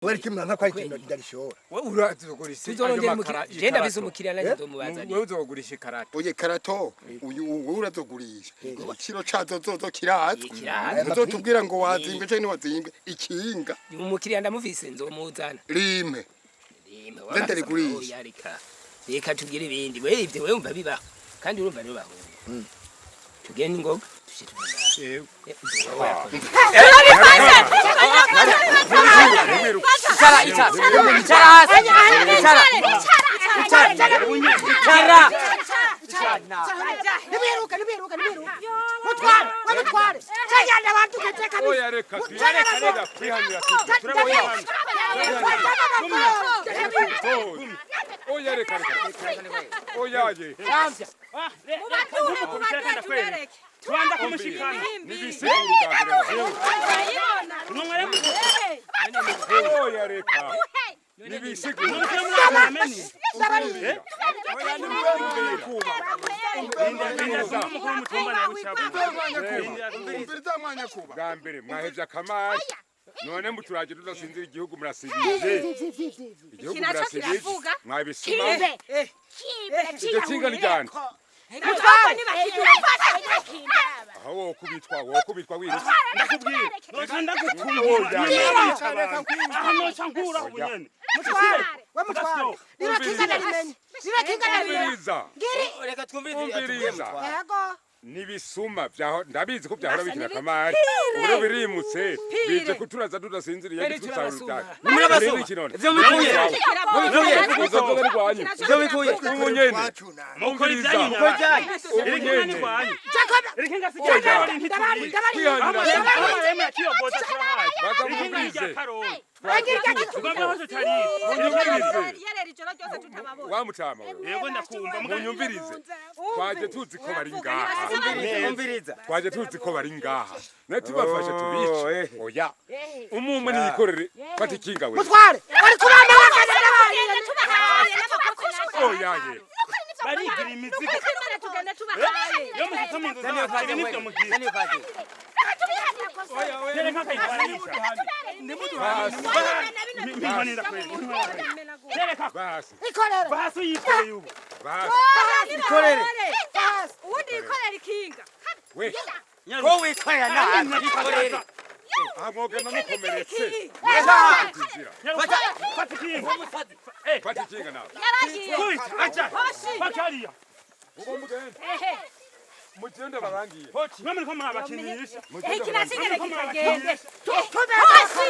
Kubera iki mwanka ko ari ikintu ndarishora? Wewe urazogurisha Tuzorondera umukiriya. Je ndafise umukiriya, nanjye nzomubazanira. Wewe uzogurisha ikarato. Oye, karato uyu wowe urazogurisha, igiciro cazo zozo kirazwi. Kirazwi. Ntuzotubwira ngo wazimbwe canke ntiwazimbwe ikinga. Umukiriya ndamufise, nzomuzana. Rime. Rimwe. Nze ndarigurisha. Oya, reka reka tubwire ibindi. We, ivyo we wumva bibaho kandi urumva rero bahungu, tugende ingoga tuje tuvuga. Icara, icara, icara hasi, icara, icara, icara. Nibiruka, nibiruka, nibiruka! Mutware we, mutware, cyagenda batugeze kabisa. Oya, reka reka kwihanira sivyo. Oya, reka reka, oya ye. Tubanza kumushikana. Nibisigura ubwa mbere. Oya, reka nibisigura. Oya, Umviriza mwanya kuba. Bwa mbere mwahevye akamari, none muturaje tudasinzira. Igihugu murasibije, igihugu Iki naco murasibije. kiravuga. Mwabisuma iryo kinga ni ryande? Aho wokubitwa, wokubitwa wirutse. Ndakubwira Oya. Aha noca nkura ubunyene. Mutware we, mutware, rino kinga ndarimenye, rino kinga ndarimenye. Umviriza. Ngiri. Reka twumvirize. Umviriza. Yego. Nibisuma vyaho, ndabizi ko vyahora bikina akamari, ubu birimutse bije kuturaza tudasinziriye. Bere bitusarura. turabasuma. Murabasuma. Ivyo mubikuye, mubikuye. Uzovuga rwanyu. Ivyo mubikuye. Ubu nyene. Mukora Umviriza. ibyanyu. Mukora ibyanyu. Ubu nyene. Irikinga si Oya. cyane ntituri. Kwihanira Amaremwe kiyogoza turahaye. Baza Irikinga mumvirize. rya Karoli. Tugomba hose tari. Munyumvirize. Yerera ijoro ryose tutababona. Wa mutama wewe. Yego, ndakumva. Munyumvirize, twaje tuzi ko bari ngaha. Umviriza. Twaje tuzi ko bari ngaha, ne tubafashe tubice. Oya, umumwe niyikorere. Fata ikinga we. Mutware bari kubana bakana. Tugenda tubahaye n'amakofi. Oya ye. Barigira imizigo. Tugenda tubahaye. Yo mushitse mu nzu z'abantu, ibi nivyo mugira. Zana iyo kaziye. Dore nk'akayitwara yica. Basi. Minkoni ndakwera. Tereka. Basi. Ikorere. Basi uyikoreye ubu. Basi. Ikorere. Ubundi yikorera ikinga. We. Ko wikorera nabi, ikorere. Aha mwogenda mukomeretse. Fata. Fata ikinga. Fata ikinga nawe. Yaragiye. Kubita aja. Fata hariya. Uko mugende. Mugende barangiye. Mwe muriko murabakinisha. Iki nakigere kitagende. Hoshi.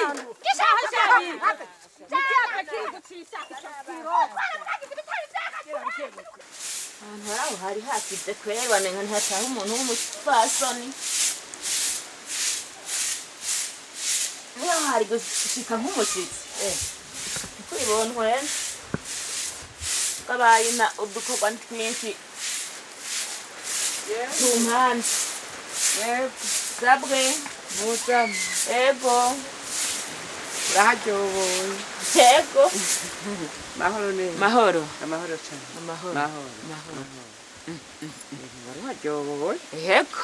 Ahantu hari aho hari hasize kweri, wamenga ntihataha umuntu w'umupfasoni. Niho hari gushika nk'umushitsi, ntikuribona rero kabaye na udukorwa ni twinshi tumpande sabwe. Muzamu. Ego. Uraharyoboye. Ego. Mahoro neza. Mahoro. Amahoro cyane. Amahoro. Mahoro. Mahoro. Wari waryoboye. Ego.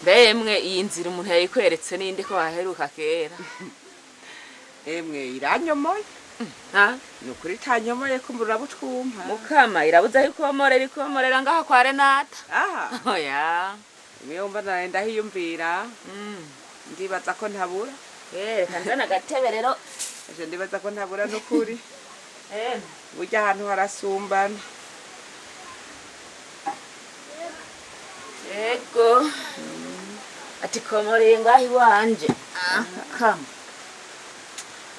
Mbemwe iyi nzira umuntu yayikweretse n'indi ko waheruka kera? Emwe, iranyomoye. Ha? Ni ukuri itanyomoye ko mbura butwumpa. Mukama irabuze aho ikomorera, ikomorera ngaha kwa Renata. Aha. Oya. Imwe nawe ndahiyumvira. Ndibaza ko ntabura. Eh, reka nzane agatebe rero. Ejo ndibaza ko ntabura n'ukuri. Eh. Burya ahantu harasumbana. Ego. Ati komoreye ngaha iwanje. Ah, kama.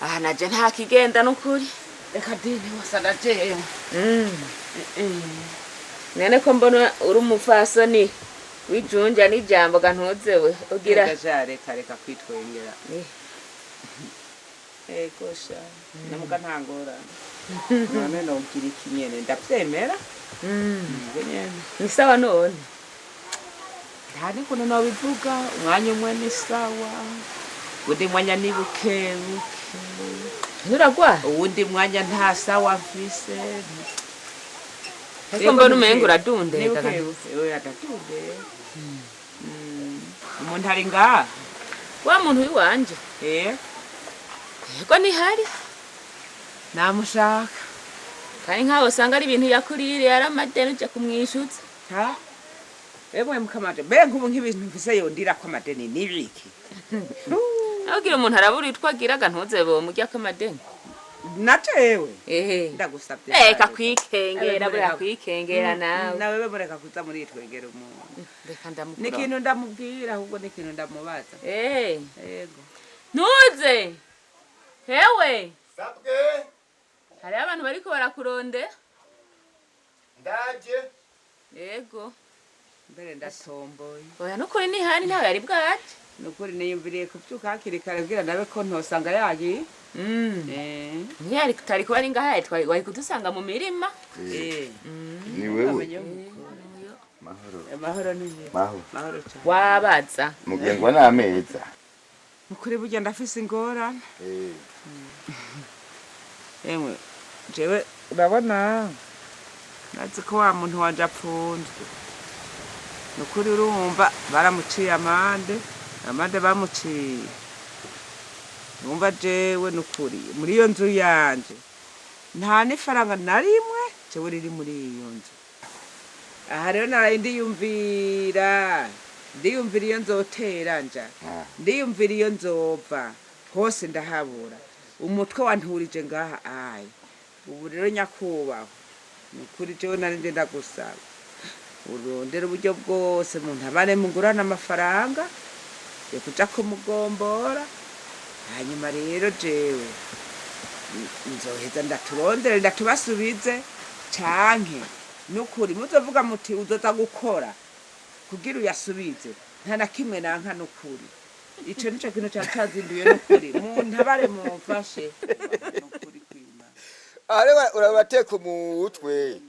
Aha naje nta kigenda n'ukuri. Reka dini wasa na jewe. Nene ko mbona uri umupfasoni wijunja n'ijambo ga ntuzewe ugira. Reka sha, reka reka kwitwengera. Ego sha. Namuga nta ngorane. None nogira iki nyene, ndavyemera. Nivyo nyene. Ni sawa none. Nta n'ukuntu nobivuga, umwanya umwe ni sawa, uwundi mwanya ni bukebuke. Nturagwara? Uwundi mwanya nta sawa mfise. Ariko mbona umenga uradundega. Ni bukebuke, oya, ndadundega. Umuntu ari ngaha? Wa muntu w'iwanje? Eh. Yego nihari. Namushaka. Kandi nkaho usanga ari ibintu yakuririye ari amadeni uja kumwishuza. Ha? Emwe mukamanje, mbe nkubu nk'ibintu mfise yondira ko amadeni nibiki? Aho umuntu arabura utwo agiraga ntuze bomurya ko amadeni. Natewe. Ehe. Ndagusabye. Reka kwikengera buriya kwikengera nawe. Nawe be mureka kuza muri twengera umuntu. Reka ndamukura. N'ikintu ndamubwira ahubwo n'ikintu ndamubaza. Eh. Yego. Ntuze. Hewe. Sabwe. Hari abantu bariko barakuronde. Ndaje. Yego. Mbere ndatomboye. Oya nukuri ni hani ntawe yari bwaje. Nukuri niyumviriye kubyuka hakiri kare kugira ndabe ko ntosanga yagiye. Ntiyari tutari kuba ari ngaha twari wari kudusanga mu mirima. Ni wewe. Mahoro. Mahoro ni Mahoro. Mahoro cyane. Wabaza. Mugengwa n'ameza. Mukuri burya ndafise ingorane. Emwe jewe urabona nazi ko wa muntu wanje apfunzwe. Nukuri urumva baramuciye amande, amande bamuciye. Numva jewe nukuri muri iyo nzu yanje nta n'ifaranga na rimwe jewe riri muri iyo nzu. Aha rero naraye ndiyumvira iyo nzotera nja, ndiyumvira iyo nzova, hose ndahabura. Umutwe wanturije ngaha ayi. Ubu rero nyakubahwa nukuri jewe nari nje ndagusaba urondera uburyo bwose muntu abane mugurana amafaranga yo kuja kumugombora. Hanyuma rero jewe nzoheza ndaturondere ndatubasubize canke nukuri muzovuga muti uzoza gukora kugira uyasubize nta na kimwe nanka nukuri. Ico nico kintu cacazinduye nukuri muntabare mumfashe. Arewa urabateka umutwe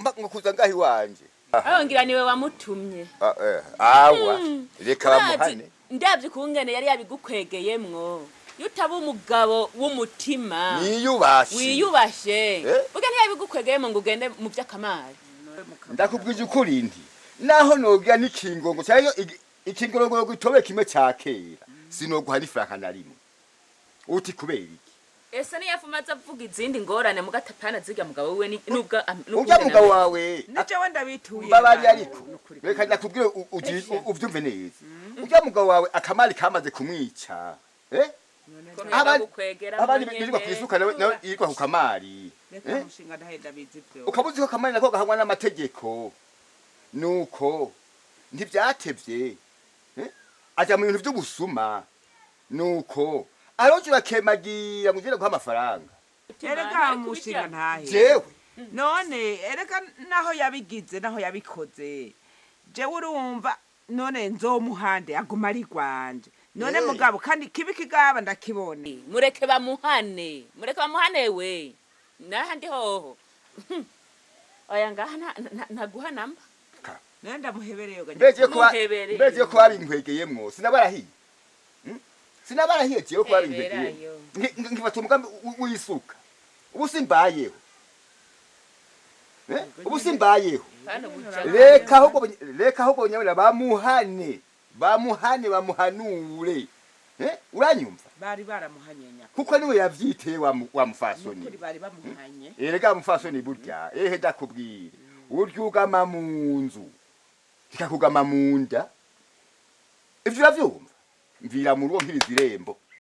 ngo kuza ngahi wanje. Aho ngira niwe wamutumye. Awa reka bamuhane. Ndavye kungene yari yabigukwegeyemwo. Yutaba umugabo w'umutima. Niyubashe. Wiyubashe. Burya ntiyabigukwegeyemwo ngo ugende mu vy'akamari. Ndakubwije ukuri nti naho nogira n'ikingongo cyayo ikingorongo gitobe kimwe ca kera sinoguha n'ifaranga na rimwe. Uti kubera iki? Ese niyafumaza avuga izindi ngorane mugatapana zirya mugabo wiwe nubwo urya mugabo wawe nije wenda bituye mbabari ariko reka ndakubwire uvyumve neza. Urya mugabo wawe akamari kamaze kumwica. Abandi birirwa kwisuka nawe yirwa ku kamari. Ukabuzi ko kamari nako gahangwa n'amategeko. Nuko ntivyatevye aja mu bintu vy'ubusuma. Nuko aroje bakemagira ngo guha amafaranga. Erega mushinga ntahe. Jewe none erega naho yabigize naho yabikoze. Jewe urumva none nzomuhande aguma ari gwanje. None mugabo kandi kibi kigaba ndakibone. Mureke bamuhane. Mureke bamuhane we. Nahandi hoho. Oya ngaha ntaguha namba. None ndamuhebereye ga. Mbeje ko babinkwegeyemwo sinabarahiye. Sinabarahiye jewe ko babinkwegeye. Ngifata umugambi w'isuka. Ubu simbayeho. Ubu simbayeho. Reka ahubwo nyabona bamuhane. Bamuhane bamuhanure. Uranyumva? Bari baramuhanye nyako. Kuko niwe yavyiteye wa mufasoni. Nukuri bari bamuhanye. Erega mufasoni burya ehe ndakubwire. Urya ugama mu nzu. Kikakugama mu nda. Ivyo uravyumva? Mvira mu rugo nkiriza irembo.